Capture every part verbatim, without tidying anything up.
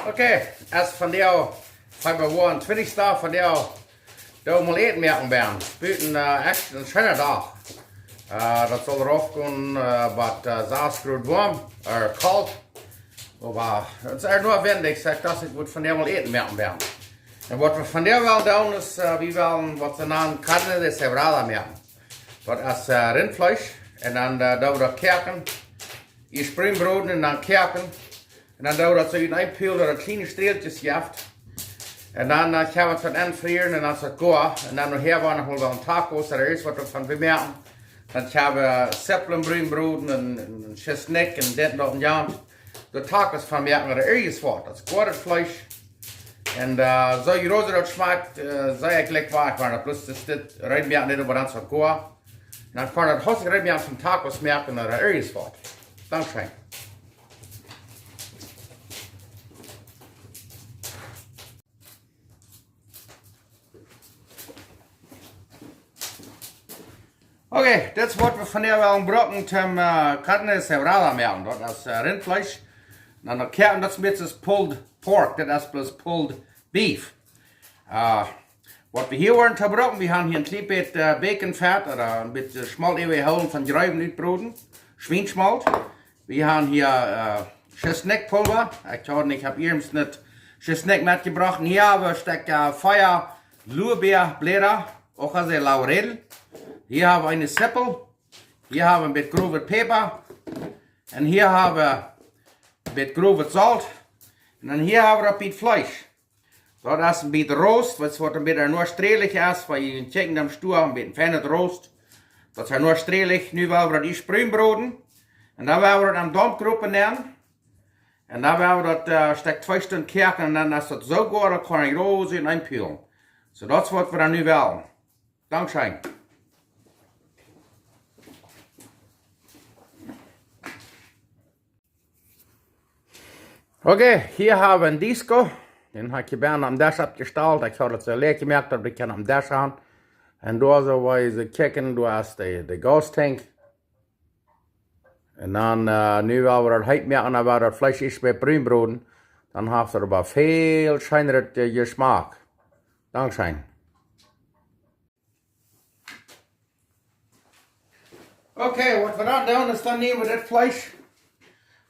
Okay, es vondoag Februar twintichsten, vondoag doo wie mol Äten moaken bie ons. Buten, äh, echt een scheena Dach. Äh, daut saul raufgonen, äh, bat, äh, sas Grod woam, äh, kolt. Oba daut es ea nodwendig, saj ekj, daut ekj mott vondoag mol Äten moaken bie ons. Un waut wie vondoag wellen doonen es, äh, wie wellen waut see nanen carne deshebrada moaken. Daut es, äh, Rintfleesch. Un dan, äh, doo wie daut koaken. Ieescht brun broden un dan koaken. Un dan doo wie daut soo en een Pöl, daut et kjliene Strählkjes jeft. Un dan, äh, kjenn wie daut enfrieren un dan es daut goa. Un dan nohäa, wan wie noch mol wellen Tacos ooda irjent waut doavon moaken, dan kjenn wie Zippel brun broden un, un, un Schisnikj un dit un daut un jant. De Tacos von moaken ooda irjent waut. Daut es goa, daut Fleesch. Un, äh, soo jroz daut schmakjt, äh, saj ekj jlikj waut, oba daut bloos es dit rein moaken, nich oba dan es daut goa. Dan kaun daut hostich rein moaken toom Tacos moaken ooda irjent waut. Dankscheen. Okay, dit es waut wie vondoag wellen bruken toom, äh, carne deshebrada moaken. Daut es, äh, Rintfleesch. Dan daut koaken, daut es een bät pulled pork, daut es bloos pulled beef. Äh, waut wie hia woaren bruken, wie haben hia een kjlien bät, äh, Baconfat ooda een bät Schmolt äwahoolen von Jreewen utbroden. Schwienschmolt. Wie haben hia, äh, Schisnikjpulwa. Ekj haud nich, ekj hab hia een Schisnikj metjebrocht. Un hia hab wie een Stekj, äh, fea Luabäabläda, hojas de laurel. Hia hab wie eene Zippel. Hia hab wie een bät growen Päpa. Un hia hab wie een bät growen Solt. Un dan hia hab wie daut bät Fleesch. Daut es een bät Rost, waut, waut een bät nuschträlich es, wan jie kjikjen em Stua, een bät feinet Rost. Daut es nuschträlich. Nu well wie daut ieescht brun broden. Un dan well wie daut aum Daumpropa nämen. Un dan well wie daut, äh, Stekj twee Stund koaken un dan es daut soo goa, daut kaun ekj jroz en een Pöl. Soo, daut es waut wie dan nu wellen. Dankscheen. Okay, hia hab wie een disco. Dän hab ekj hia bie aum Desch oppjestalt. Ekj haud daut soo leet jemoakt, daut ekj dän aum Desch haud. Un doa soo, wua jie kjikjen, doa es de, de Gastank. Un dan, äh, nu well wie daut heet moaken, dan well wie daut Fleesch ieescht bät brun broden. Dan haft daut oba väl scheenret, äh, Jeschmak. Dankscheen. Okay, waut wie dan doonen es, dan näm wie dit Fleesch.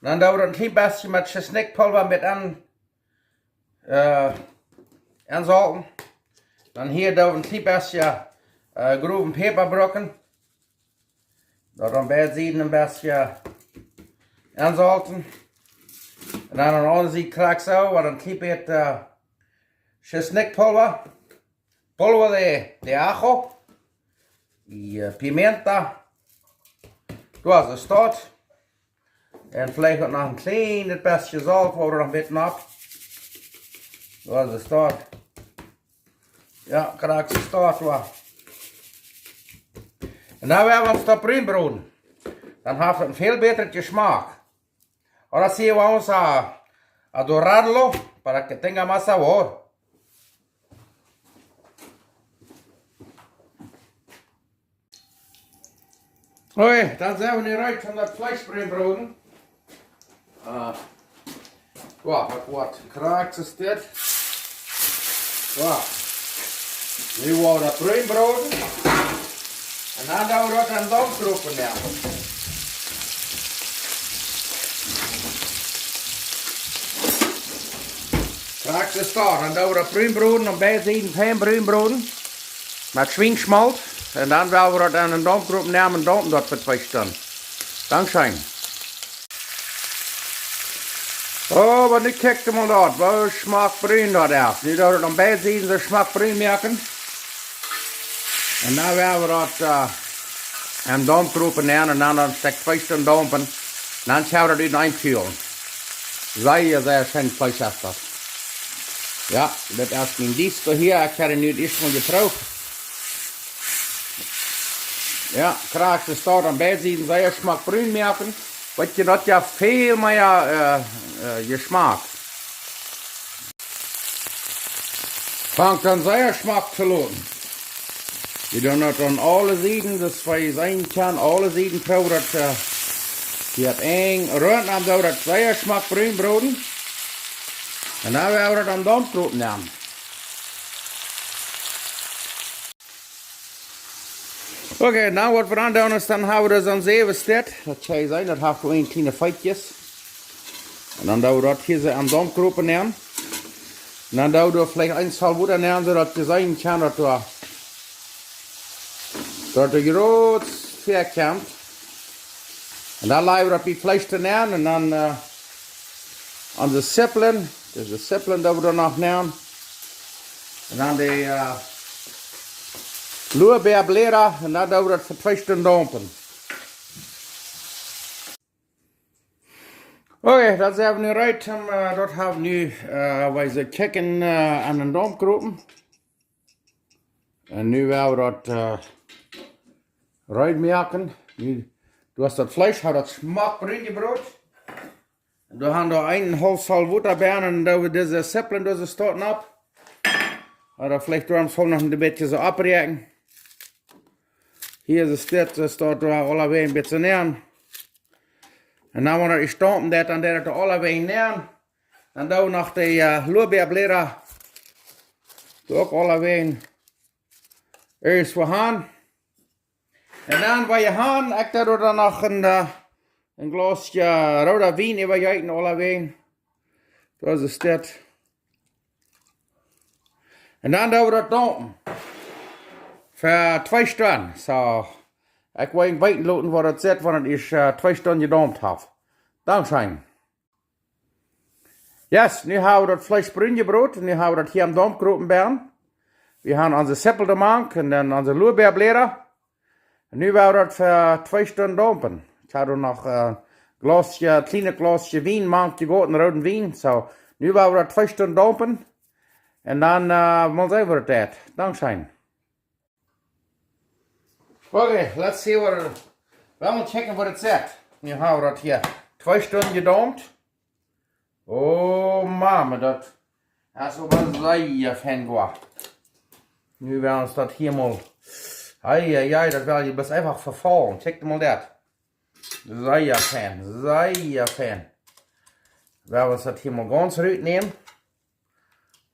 Dan doo wie daut een kjlien bät met Schisnikjpulwa met aun, äh, aunsolten. Dan hia doo wie een kjlien bät, äh, growen Päpa bruken. Daut aun beid Sieden een bät aunsolten. Un dan aun de aundre Sied krakjt soo, waut een kjlien bät, äh, Schisnikjpulwa. Polvo de, de ajo. Y, äh, pimienta. Doa es daut. Un veleicht uk noch een kjlien bät Solt, wua wie noch met opp. Doa es daut. Jo, krakjt soo es daut. Un dan woa wie ons daut brun broden. Dan haft daut een väl bätren Jeschmak. Ahora sí vamos a, a dorarlo para que tenga más sabor. Okay, dan sent wie nu reed om daut Fleesch brun to broden. Äh, jo, daut woat krakjt soo dit. Jo. Nu woa wie daut brun broden. Un dan doo wie daut en Daumpropa nämen. Krakjt soo, dan doo wie daut brun broden, aun beid Sieden fein brun broden. Met Schwienschmolt. Un dan woa wie daut en Daumpropa nämen un daumpen daut fa twee Stunden. Dankscheen. Oh, oba nu kjikjt mol daut, woo schmock brun daut es. Nu doo wie daut aun beid Sieden soo schmock brun moaken. Un dan woa wie daut, äh, en Daumpropa nämen un dan, dan Stekj twee Stunden daumpen. Dan woa wie daut en een Pöl. Sea, sea scheen Fleesch es daut. Jo, dit es mien disco hia. Ekj hab nu daut ieescht mol jeprooft. Jo, krakjt soo daut, aun beid Sieden sea schmock brun moaken. Weetst, daut jeft väl mea, äh, äh, Jeschmak. Fangt aun sea schmock to looten. Wie doonen daut aun aule Sieden, daut wie seenen kjennen, aule Sieden proowen daut, äh, hia opp een runt, dan doo wie daut sea schmock brun broden. Un dan woa wie daut aum Daump dropen nämen. Okay, dan waut wie dan doonen es, dan hab wie doa soon säwen Stekj. Daut kjenn jie seenen, daut haft doa een kjliene Feetjes. Un dan doo wie daut hia soo aum Daump dropen nämen. Un dan doo wie doa veleicht een Zoll Wota nämen, soo daut jie seenen kjennen, daut doa, daut doa groot väakjemt. Un dan laj wie daut bie Fleesch doa nämen un dan, äh, onse Zippelen, dise Zippelen doo wie doa noch nämen. Un dan de, äh, Luabäabläda un dan doo wie daut fa twee Stunden daumpen. Okay, daut sent wie nu reed, äh, daut hab wie nu, äh, wie soo kjikjen, äh, aun dän Daump jeroden. Un nu woa wie daut, äh, reed moaken. Nu, du hast daut Fleesch, hast daut schmock brun jebrot. Un wie haben doa een un een haulf Zoll Wota bie un dan doo wie dise Zippelen, dise Stoten opp. Ooda veleicht doa soo noch een bät soo oppräakjen. Hia es daut, daut steit doa aulawäajen een bät näa. Un dan, wan wie daut daumpen, daut dan daut aulawäajen näa. Dan doo wie noch de, äh, Luabäabläda. Doo uk aulawäajen ieescht wua han. Un dan, waut jie han, ekj doo doa noch een, äh, een Glaus, äh, rooda Wien äwajeeten aulawäajen. Daut es daut. Un dan doo wie daut daumpen. Fa twee Stunden. Soo, ekj well junt weeten loten, woo daut sitt, wan et ieescht, äh, twee Stunden jedaumpt haft. Dankscheen. Yes, nu hab wie daut Fleesch brun jebrot. Nu hab wie daut hia aum Daump jeroden bie. Wie haben onse Zippel doa mank un dan onse Luabäabläda. Un nu woa wie daut fa twee Stunden daumpen. Ekj hab doa noch, äh, Glaus, kjlienet Glaus Wien mank jegoten, rooden Wien. Soo, nu woa wie daut twee Stunden daumpen. Un dan, äh, mol seenen, woo daut jeit. Dankscheen. Okay, let's see what, well, we'll check what it said. Nu hab wie daut hia twee Stunden jedaumpt. Oh, Mama, daut es oba sea fein jewoa. Nu woa wie ons daut hia mol, ei, ei, ei, daut well jie bloos eefach vefaulen. Check mol daut. Sea fein, sea fein. Woa wie ons daut hia mol gaunz rutnämen.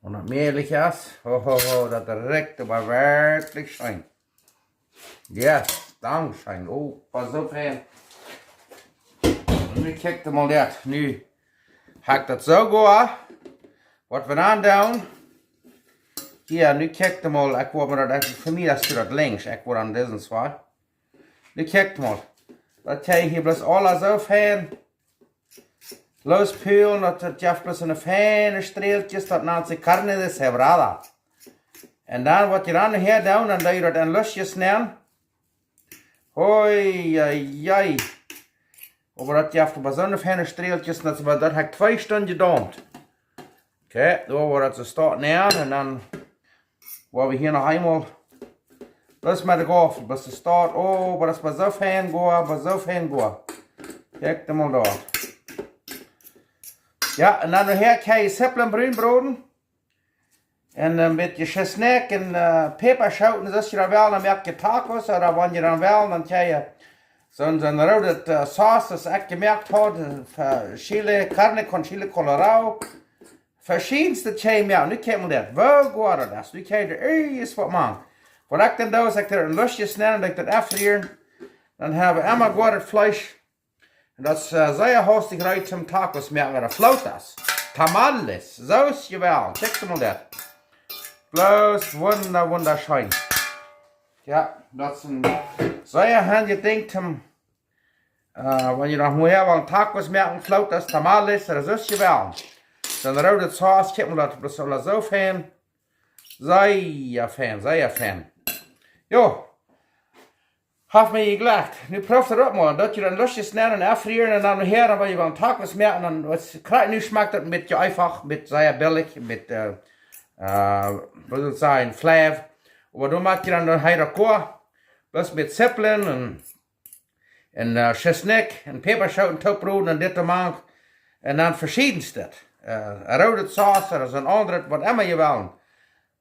Wan daut mäajlich es. Ho, ho, ho, daut rikjt oba werkjlich scheen. Yes, dankscheen. Oh, pass opp, Herr. Nu kjikj mol daut. Nu hab ekj daut soo jewoa. Waut wie dan doonen. Hia, nu kjikj mol. Ekj woa mie daut eefach, fa mie es daut linkjsch. Ekj woa aun disen Sied. Nu kjikj mol. Daut jie hia bloos aula soo fein loospülen, daut, daut jeft bloos soone feine Strälkjes, daut nant sikj carne deshebrada. Un dan waut jie dan hia doonen, dan doo jie daut en Luschjes nämen. Hoi, joi, joi. Oba daut jeft oba soone feine Strälkjes, daut, daut hab ekj twee Stunden jedaumpt. Okay, dan woa wie daut soo stoakj nämen un dan woa wie hia noch eemol bloos met de Gaufel, bloos de Stoakj, oh, oba daut es oba soo fein jewoa, oba soo fein jewoa. Kjikj mol doa. Jo, un dan hia kjenn jie Zippelen brun broden. Un een bät Schisnikj un, äh, Päpaschooten, soo aus jie daut wellen, dan moakt jie Tacos, ooda wan jie daut wellen, dan kjenn jie soon, soon roode, äh, Sauce, aus ekj jemoakt haud, äh, Chile, Carne con Chile Colorado. Veschiedenste kjenn jie moaken. Nu kjikj mol daut, woo goot daut es. Nu kjenn jie ieescht waut moaken. Waut ekj dan doo, es ekj daut en Luschjes näm un ekj daut aunfrieren. Dan hab wie emma goodet Fleesch. Un daut es, äh, sea haustich reed toom Tacos moaken, ooda flautas. Tamales, soo aus jie wellen. Kjikj mol daut. Bloos wunda-, wundascheen. Jo, daut es een sea haundjet Dinkj toom Äh, wan jie noch mol wellen Tacos moaken, flautas, tamales, ooda soo aus jie wellen. Dan roode Sauce, kjikj mol daut, daut es aula soo fein. Sea fein, sea fein. Jo. Haft mie jeglekjt. Nu prooft daut uk mol. Daut jie dan Luschjes nämen un aunfrieren un dan hia, dan wan jie wellen Tacos moaken, dan, waut, krakjt nu schmakjt daut een bät eefach, met sea billich, met, äh, äh, waut saul ekj sajen, Fleesch. Oba dan moakt jie dan, dan hia daut goot. Bloos met Zippelen un un, äh, Schisnikj un Päpaschooten toop broden un dit un daut. Un dan veschiedenste. Äh, roode Sauce ooda soon aundret, waut emma jie wellen.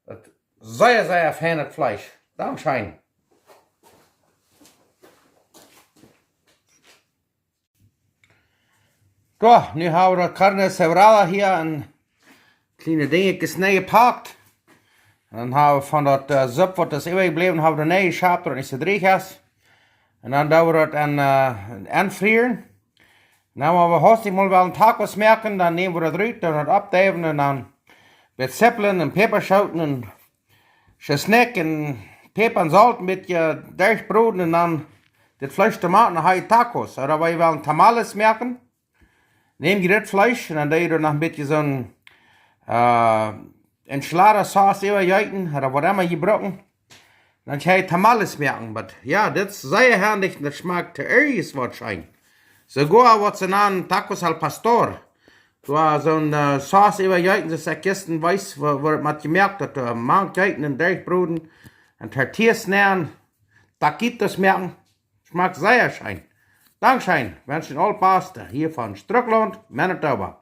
Daut sea, sea feinet Fleesch. Dankscheen. Soo, nu hab wie daut Carne Cebrada hia un kjliene Dinja es nenn jepakt. Un dan hab wie von daut äh, Supp, waut es äwajebläwen, hab wie doa nenn jeschapt, daut daut nich soo drieech es. Un dan doo wie daut en, äh, enfrieren. Dan, wan wie haustich mol wellen Tacos moaken, dan näm wie daut rut, doo daut oppdeiwen un dan met Zippeln un Päpaschooten un Schesnikj un Päpa un Solt een bät derchbroden un dan dit Fleesch doa moaken, dan ha jie Tacos. Ooda wan jie wellen Tamales moaken, näm jie dit Fleesch un dan doo jie doa noch een bät soon äh, Enchilada Sauce äwajeeten, ooda waut emma jie brucken. Dan kjenn jie Tamales moaken, oba jo, dit es sea hendich un daut schmakjt to irjent waut scheen. Soogoa waut see nanen Tacos al Pastor. Doa soon äh, Sauce äwajeeten, soo aus ekj jistren wees, woo, woo daut met jemoakt haft, doa mank jeeten un derchbroden un Tortillas nämen, Taquitos moaken. Schmakjt sea scheen. Dankscheen, wensch junt aul daut Baste hia von Strucklaunt, Manitoba.